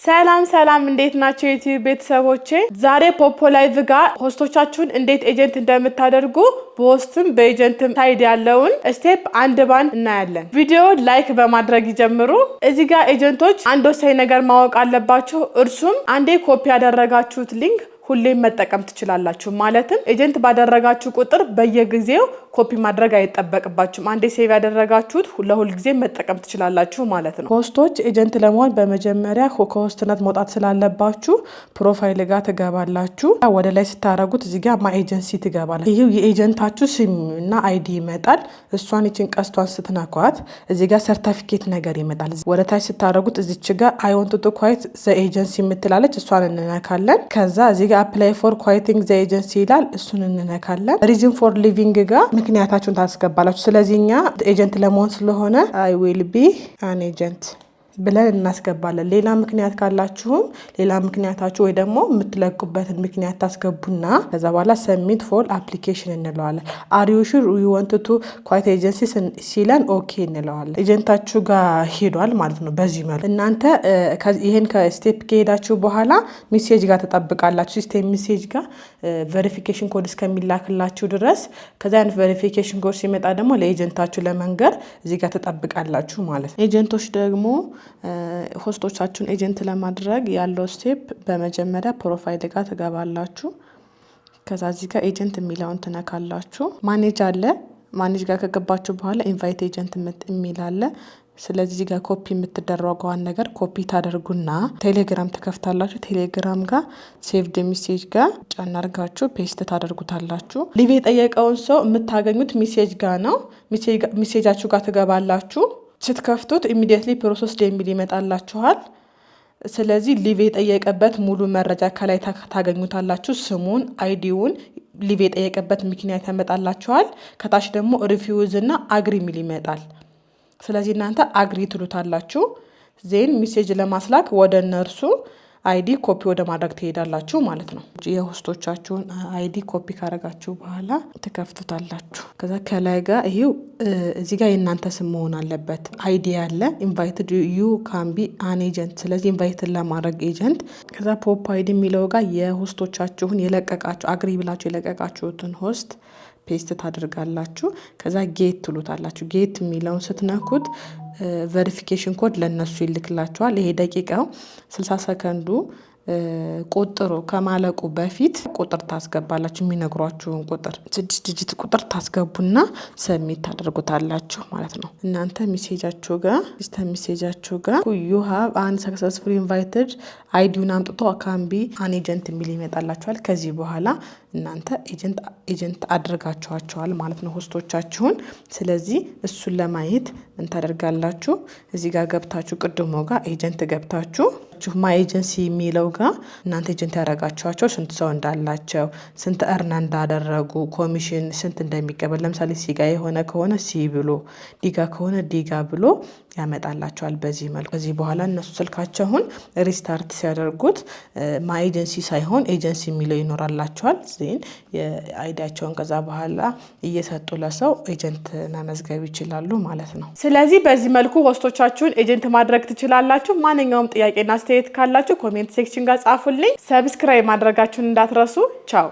ሰላም ሰላም፣ እንዴት ናችሁ የዩቲዩብ ቤተሰቦቼ? ዛሬ Poppo Live ጋር host ኦቻችሁን እንዴት agent እንደምታደርጉ በሆስትም በኤጀንትም ሳይድ ያለውን step አንድ ባንድ እናያለን። ቪዲዮ like በማድረግ ይጀምሩ። እዚህ ጋር agent ኦች አንድ ወሳኝ ነገር ማወቅ አለባችሁ። እርሱም አንዴ ኮፒ ያደረጋችሁት link ሁሌም መጠቀም ትችላላችሁ። ማለትም agent ባደረጋችሁ ቁጥር በየጊዜው ኮፒ ማድረግ አይጠበቅባችሁም። አንዴ save ያደረጋችሁት ለሁል ጊዜ መጠቀም ትችላላችሁ ማለት ነው። Host ኦች agent ለመሆን በመጀመሪያ ከ host ነት መውጣት ስላለባችሁ profile ጋር ትገባላችሁ። ወደ ላይ ስታደረጉት እዚህ ጋር my agency ትገባላችሁ። ይህ የ agent ኣችሁ ስም እና ID ይመጣል። እሷን ይችን ቀስቷን ስትነኳት እዚህ ጋር ሰርተፊኬት ነገር ይመጣል። ወደ ታች ስታደረጉት እዚች ጋር "I want to quit the agency" የምትላለች፣ እሷን እንነካለን። ከዛ እዚህ ጋር "Apply for quitting the agency" ይላል። እሱን እንነካለን። Reason for leaving ጋር ምክንያታችሁን ታስገባላችሁ። ስለዚህ እኛ agent ለመሆን ስለሆነ "I will be an agent" ብለን እናስገባለን። ሌላ ምክንያት ካላችሁም ሌላ ምክንያታችሁ ወይ ደግሞ የምትለቁበትን ምክንያት ታስገቡና ከዛ በኋላ submit full application እንለዋለን። "Are you sure you want to quit agency" ሲለን okay እንለዋለን። Agent ኣችሁ ጋር ሄዷል ማለት ነው። በዚህ መልኩ እናንተ ይህን ከ step ከሄዳችሁ በኋላ message ጋር ትጠብቃላችሁ። System message ጋር verification code እስከሚላክላችሁ ድረስ። ከዛ ያን verification code ሲመጣ ደግሞ ለ agent ኣችሁ ለመንገር እዚህ ጋር ትጠብቃላችሁ ማለት ነው። Agent ኦች ደግሞ host ኦቻችሁን agent ለማድረግ ያለው step በመጀመሪያ profile ጋር ትገባላችሁ። ከዛ እዚህ ጋር agent የሚለውን ትነካላችሁ። Manage አለ። Manage ጋር ከገባችሁ በኋላ invite agent የሚል አለ። ስለዚህ እዚህ ጋር ኮፒ የምትደረገዋን ነገር ኮፒ ታደርጉና ቴሌግራም ትከፍታላችሁ። ቴሌግራም ጋር saved message ጋር ጫና አድርጋችሁ paste ታደርጉታላችሁ። Leave የጠየቀውን ሰው የምታገኙት message ጋር ነው። Message ኣችሁ ጋር ትገባላችሁ። ስትከፍቱት "Immediately processed" የሚል ይመጣላችኋል። ስለዚህ leave የጠየቀበት ሙሉ መረጃ ከላይ ታገኙታላችሁ። ስሙን፣ ID ውን፣ leave የጠየቀበት ምክንያት ያመጣላችኋል። ከታች ደግሞ refuse እና agree የሚል ይመጣል። ስለዚህ እናንተ agree ትሉታላችሁ። Then message ለማስላክ ወደ እነርሱ ID copy ወደ ማድረግ ትሄዳላችሁ ማለት ነው። የ host ኦቻችሁን ID copy ካረጋችሁ በኋላ ትከፍቱታላችሁ። ከዛ ከላይ ጋር ይሄው እዚህ ጋር የእናንተ ስም መሆን አለበት። ID ያለ invited you can be an agent። ስለዚህ invited ለማድረግ agent ከዛ Poppo ID የሚለው ጋር የ host ኦቻችሁን የለቀቃችሁ፣ agree ብላችሁ የለቀቃችሁትን host paste ታደርጋላችሁ። ከዛ get ትሉታላችሁ። Get የሚለውን ስትነኩት verification code ለእነሱ ይልክላችኋል። ይሄ ደቂቃው 60 ሰከንዱ ቁጥሩ ከማለቁ በፊት ቁጥር ታስገባላችሁ። የሚነግሯችሁን ቁጥር፣ ስድስት digit ቁጥር ታስገቡና submit ታደርጉታላችሁ ማለት ነው። እናንተ message ኣችሁ ጋር፣ system message ኣችሁ ጋር "You have unsuccessfully invited ID ውን አምጥቶ can be an agent" የሚል ይመጣላችኋል። ከዚህ በኋላ እናንተ agent አድርጋችኋቸዋል ማለት ነው host ኦቻችሁን። ስለዚህ እሱን ለማየት ምን ታደርጋላችሁ? እዚህ ጋር ገብታችሁ፣ ቅድሞ ጋር agent ገብታችሁ my agency የሚለው ጋር እናንተ agent ያደረጋችኋቸው ስንት ሰው እንዳላቸው፣ ስንት earn እንዳደረጉ፣ ኮሚሽን ስንት እንደሚቀበል፣ ለምሳሌ C ጋ የሆነ ከሆነ C ብሎ፣ D ጋ ከሆነ D ጋ ብሎ ያመጣላችኋል። በዚህ መልኩ ከዚህ በኋላ እነሱ ስልካቸውን restart ሲያደርጉት my agency ሳይሆን ኤጀንሲ የሚለው ይኖራላቸዋል። Then የ ID ያቸውን ከዛ በኋላ እየሰጡ ለሰው agent መመዝገብ ይችላሉ ማለት ነው። ስለዚህ በዚህ መልኩ host ኦቻችሁን agent ማድረግ ትችላላችሁ። ማንኛውም ጥያቄና አስተያየት ካላችሁ comment section ጋር ጻፉልኝ። Subscribe ማድረጋችሁን እንዳትረሱ። ቻው።